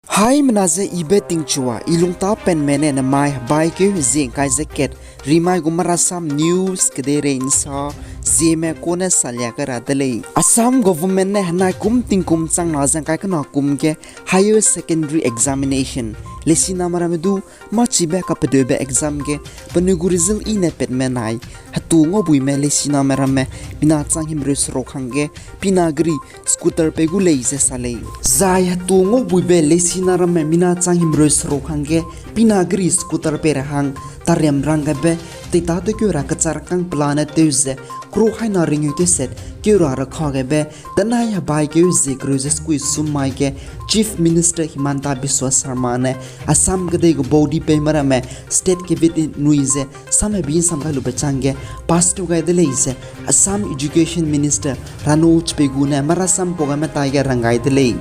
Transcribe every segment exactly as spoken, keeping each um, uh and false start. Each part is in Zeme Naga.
Haimena ze ibe tingchua, i lungtâ penme ne nemai hebaikeu zie ngkai ze kat, rimai gu Marasam News kedeirei nsa, zieme kune salia kai ra de lei. Assam government ne henai kum tingkum changna ze ngkai kena kum ge Higher Secondary Examination, leisiname ramme du mâchibe kapedeube exam ge penui gu result i ne patme nai, hetu ngaubuime leisiname ramme mina chang himreu seruk hangge pina geri scooter pei gu lei ze sa lei. Zai hetu ngaubuibe leisina ramme mina chang himreu seruk hangge pina geri scooter pei ra hang tariam rang gaibe teitâ tewkeu ra kechar kang pelane tew ze, kru haina ringeu tewset keu ra rakha gaibe, tenai hebaikeu zie kereu ze sukui sum mai ge Chief Minister Himanta Biswa Sarma ne Assam kedei gu baudi peime ramme state cabinet nui ze sam hebi nsam gai lube changge pass tew gai de lei ze Assam Education Minister Ranoj Pegu ne marasam pau gaime tai ge rang gai de lei.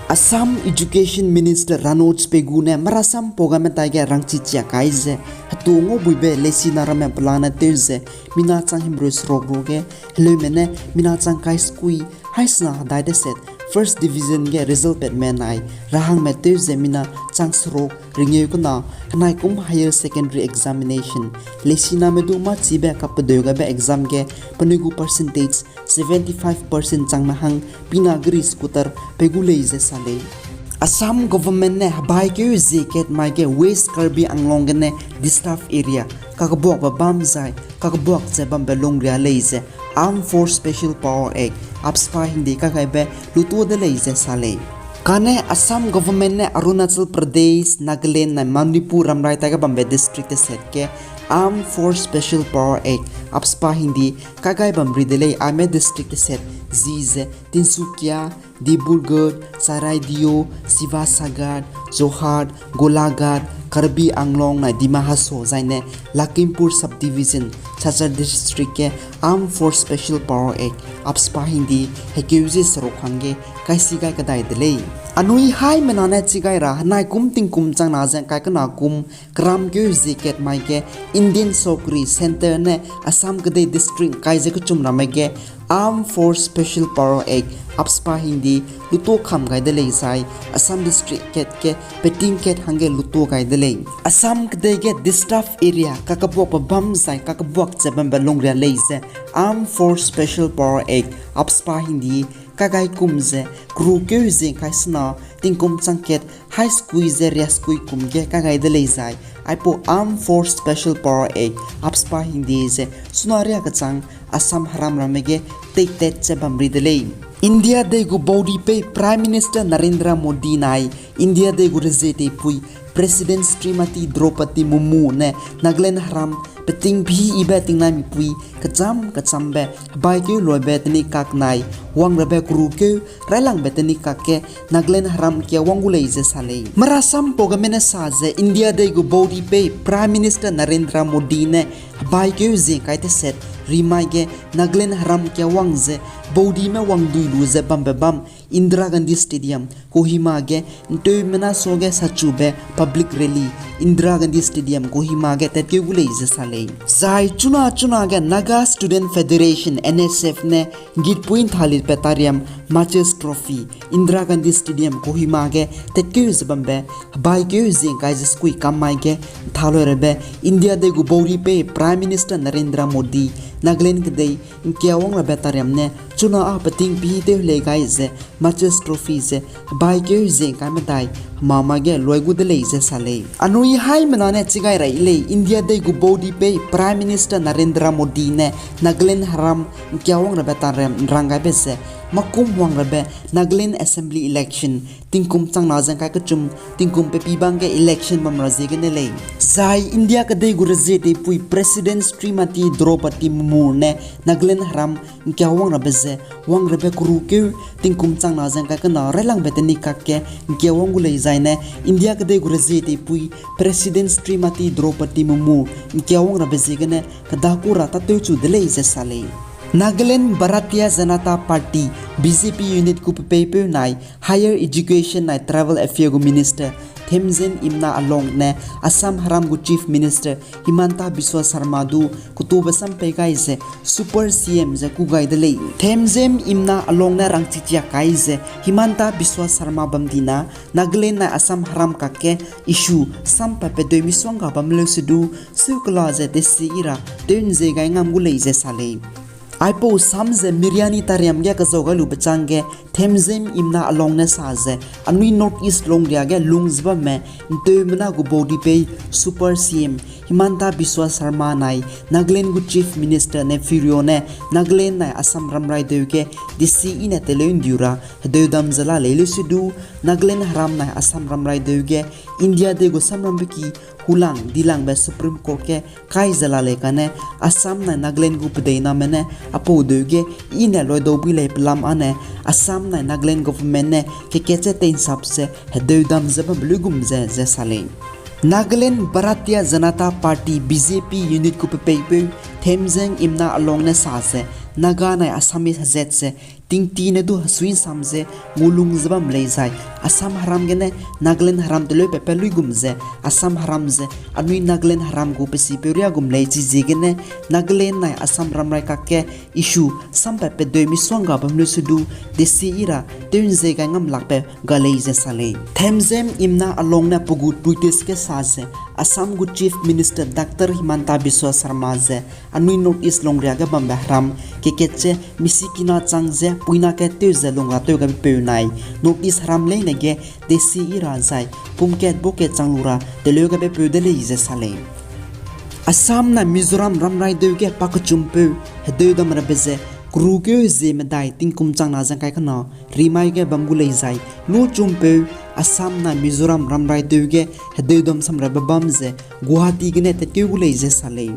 Assam Education Minister Ranoj Pegu ne marasam pau gaime tai ge rangchichia kai ze, hetu ngaubuibe leisina ramme pelane tew ze, mina chang himreu seruk ruge, heleume ne mina chang kai sukui, haisena hedai deset, first division ge result patme nai, rahangme tew ze mina chang seruk ringeu kena, henai kum Higher Secondary Examination, leisiname du mâchibe kapedeu gaibe exam ge, penui gu percentage seventy five percent changme hang pina geri scooter pei gu lei ze sa lei. Assam government ne hebaikeu zie kat mai ge West Karbi Anglong gene disturbed area, kakebuakbe bam zai kakebuak ze bambe lungria lei ze Armed Force Special Power Act, AFSPA hingde kagaibe lutua de lei ze sa lei. Kane Assam government ne Arunachal Pradesh, Nagaland nai Manipur ramrai taige bambe district teset ge Armed Force Special Power Act, AFSPA hingde kagai bam ri de lei. Aime district teset zi ze Tinsukia, Dibrugarh, Charaideo, Sivasagar, Jorhat, Golaghat, Karbi Anglong nai Dima Hasao zaine Lakhimpur Subdivision, Cachar District ge Armed Force Special Power Act, AFSPA hingde hekeu ze seruk hangge kaisi gai kadai de lei. Anui haimena ne chigai ra henai kum tingkum changna ze ngkai kena kum keramkeu zie kat mai ge Indian sorkari centre ne Assam kedei district ngkai ze kechum ramme ge Armed Force Special Power Act, AFSPA hingde lutua kam gai de lei zai Assam district kat ge peting kat hangge lutua gai de lei. Assam kedei ge disturbed area, kakebuakbe bam zai kakebuak ze bambe lungria lei ze Armed Force Special Power Act, AFSPA hingde kagai kum ze kerukeu zie ngkai sena tingkum chang kat hai sukui ze riasukui kum ge kagai de lei zai, aipau Armed Force Special Power Act, AFSPA hingde ze suna ria kechang Assam heram ramme ge teitat ze bam ri de lei. India dei gu baudi pei Prime Minister Narendra Modi nai India dei gu rezie teipui President Shrimati Droupadi Murmu ne Nagaland heram peting pehî yibe tingnai mipui kecham kechambe hebaikeu luibe teni kak nai wangrabe kerukeu railangbe teni kak ge Nagaland heram kia wang gu lei ze sa lei. Marasam pau gaime ne sa ze India dei gu baudi pei Prime Minister Narendra Modi ne hebaikeu zie ngkai teset rimai ge Nagaland heram kia wang ze baudime wangdui lu ze bambe bam Indira Gandhi Stadium, Kohima ge nteumena suage sachube public rally Indira Gandhi Stadium, Kohima ge tatkeu gu lei ze sa lei. Zai chuna chuna ge Naga Student Federation, N S F ne ngitpui nthalitbe tariam Martyrs Trophy, Indira Gandhi Stadium, Kohima ge tatkeu ze bambe hebaikeu zie ngkai ze sukui kam mai ge nthaloi rabe India dei gu baudi pei Prime Minister Narendra Modi, Nagaland kedei ngkia wang rabe tariam ne chuna â peting pehî tew lei gai ze Martyrs Trophy ze hebaikeu zie ngkai medai hemama ge luai gu de lei ze sa lei. Anui haimena ne chigai rai lei, India dei gu baudi pei Prime Minister Narendra Modi ne Nagaland heram ngkia wang rabe tariam nrang gaibe ze makum wang rabe Nagaland Assembly election tingkum changna ze ngkai kechum tingkum pepi bang ge election bam ra ziegene lei. Zai India kedei gu rezie teipui President Shrimati Droupadi Murmu ne Nagaland heram ngkia wang rabe ze wang rabe kerukeu tingkum changna ze ngkai kena railangbe teni kak ge ngkia wang gu lei zaine India kedei gu rezie teipui President Shrimati Droupadi Murmu ngkia wang rabe ziegene kedaku ra tâtewchu de lei ze sa lei. Nagaland Bharatiya Janata Party, B J P unit gu pepeipeu nai Higher Education nai Tribal Affair gu Minister Themjen Imna Along ne Assam heram gu Chief Minister Himanta Biswa Sarma du ketube sam pei gai ze Super C M ze kû gai de lei. Themjen Imna Along ne rangchi tia kai ze Himanta Biswa Sarma bam dina Nagaland nai Assam heram kakge issue sam pat pe deu misongga bam leu se du, seu kela ze desi i ra tew nze gai ngam gu lei ze sa lei. Aipau sam ze Miryani tariam ge kezau gai lu bechâng ge Themjen Imna Along ne sa ze, anui North East longria ge lung ze bamme nteumena gu baudipei Super C M Himanta Biswa Sarma nai Nagaland gu Chief Minister Neiphiu Rio ne Nagaland nai Assam ramrai deu ge desi i ne teleu ndiu ra hedeu dam ze la lei leu se du, Nagaland heram nai Assam ramrai deu ge India dei gu samrambe ki hulang dilangbe Supreme Court ge kai ze la lei kane, Assam nai Nagaland gu pedeiname ne apau deu ge i ne loidau bui lei pelam â ne, Assam nai Nagaland government ne kekatche teinsap ze hedeu dam ze bambe luigum ze ze sa lei. Nagaland Bharatiya Janata Party, B J P unit gu pepeipeu Themjen Imna Along ne sa ze, Naga nai Assamese hezat ze tingti ne du hesui nsam ze ngulung ze bam lei zai, Assam heram gene Nagaland heram teleu pat pe luigum ze, Assam heram ze anui Nagaland heram gu pesipeu riagum lei chiziegene, Nagaland nai Assam ramrai kakge issue sam pat pe deu misongga bam leu se du, desi i ra tew nze gai ngam lak pe ga lei ze sa lei. Themjen Imna Along ne pe gu Twitter ge sa ze, Assam gu Chief Minister Doctor Himanta Biswa Sarma ze anui North East longria ge bambe heram kekatche misikina chang ze puina kat tew ze lung ra tew gabe peu nai, North East heram leine ge desi i ra zai pum kat bo kat chang lu ra teleu gabe peu de lei ze sa lei. Assam nai Mizoram ramrai deu ge pakechumpeu hedeu dam rabe ze keru keu zie medai tingkum chang na zeng kai kena rimai ge bam gu lei zai, luchumpeu Assam nai Mizoram ramrai deu ge hedeu dam sam rabe bam ze Guwahati gene tatkeu gu lei ze sa lei.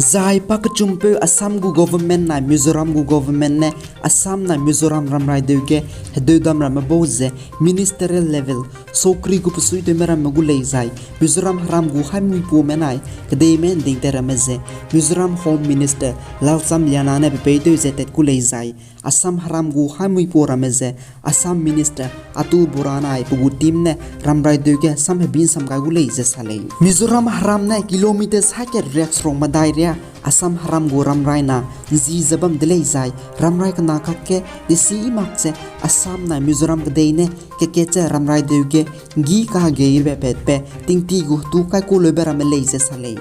Zai pakechumpeu Assam gu government nai Mizoram gu government ne Assam nai Mizoram ramrai deu ge hedeu dam ramme bau ze ministerial level sokri gu pesuitewme ramme gu lei zai, Mizoram heram gu haimui puame nai kedeime nding tat ramme ze Mizoram Home Minister Lalcham Liana ne pepeitew ze tat gu lei zai, Assam heram gu haimui pua ramme ze Assam Minister Atul Bora nai pe gu team ne ramrai deu ge sam hebi nsam gai gu lei ze sa lei. Mizoram heram ne kilometres hakat riak seruk medai ria Assam heram gu ramrai na nzi ze bam de lei zai, ramrai kena kakge desi i mak ze Assam nai Mizoram kedei ne kekatche ramrai deu ge nggi kahegeibe pat pe tingti gu hetu kaiku leube ramme lei ze sa lei.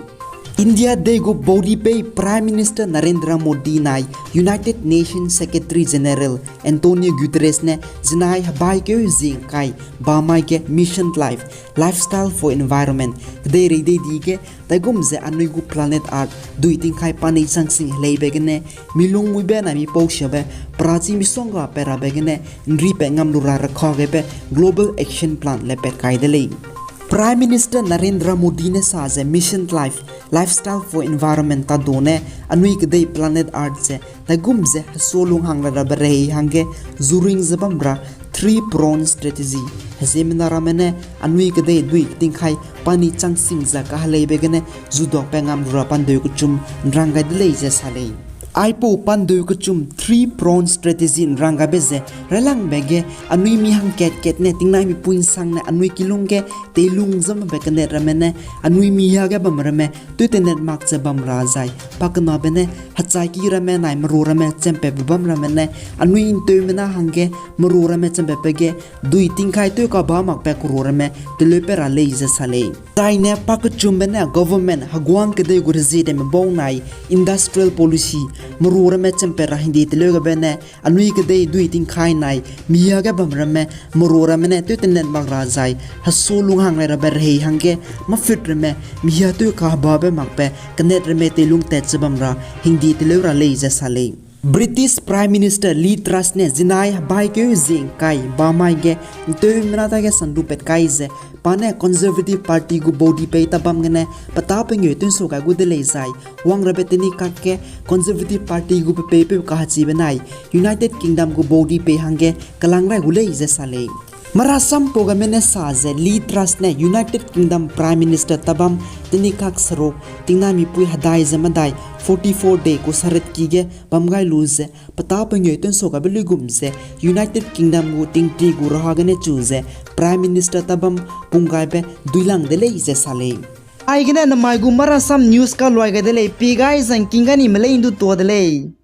India dei gu baudipei Prime Minister Narendra Modi nai United Nations Secretary General Antonio Guterres ne zinai hebaikeu zing kai bamai ge Mission Life, Lifestyle for Environment kedeirei dei di ge, taigum ze anui gu planet Earth dui tingkai pani chang sing heleibe gene, milung muibe nai mipau siabe perachi misongga pat rabe gene, nri pat ngam lu ra rekagebe Global Action Plan le pat kai de lei. Prime Minister Narendra Modi ne sa ze Mission Life, Lifestyle for Environment tadu ne anui kedei planet Earth ze taigum ze hesua lung hang ra rabe rehei hangge zuring ze bam ra three prong strategy, heziemmena ramme ne anui kedei dui tingkai pani chang sing ze kaheleibe gene zuduakbe ngam lu ra pandeu kechum nrang gai de lei ze sa lei. Aipau pandeu kechum three prong strategy nrang gaibe ze railangbe ge anui mi hangkat kat ne tingnai mipui nsangne anui kilung ge teilung ze bambe kenet ramme ne anui mihia ge bam ramme tewtenet mak ze bam ra zai, pakenabe ne hechaiki ramme nai meru ramme chempatbe bam ramme ne anui nteumena hangge meru ramme chempatbe ge dui tingkai tew kaba makbe keru ramme teleu pat ra lei ze sa lei. Zaine pakechumbe ne government heguang kedei gu reziedeme bau nai industrial policy, meru ramme chempat ra hingde teleu gabe ne anui kedei dui tingkai nai mihia ge bam ramme meru ramme ne tewtenet mak ra zai, hesua lung hang rai rabe rehei hangge mafut ramme mihia tew kahebabe makbe kenet ramme teilung tat ze bam ra hingde teleu ra lei ze sa lei. British Prime Minister Liz Truss ne zinai hebaikeu zing kai bamai ge nteumena dage sandu pat kai ze, pa ne Conservative Party gu baudipei tabam gene petâ pengeu tewnsau gai gu de lei zai, wang rabe teni kakge Conservative Party gu pepeipeu kahechibe nai United Kingdom gu baudipei hangge kelang rai gu lei ze sa lei. Marasam pau gaime ne sa ze Liz Truss ne United Kingdom Prime Minister tabam tenikak seruk, tingnaimipui hedai ze medai, forty-four day gu saretki ge bam gai lu ze, petâ pengeu tensau gaibe luigum ze, United Kingdom gu tingti gu raha gene chu ze, Prime Minister tabam pung gaibe duilang de lei ze sa lei. Aigene namai gu Marasam News kaluai gai de lei, pi gai zangking ga nime lei ndu tuâ de lei.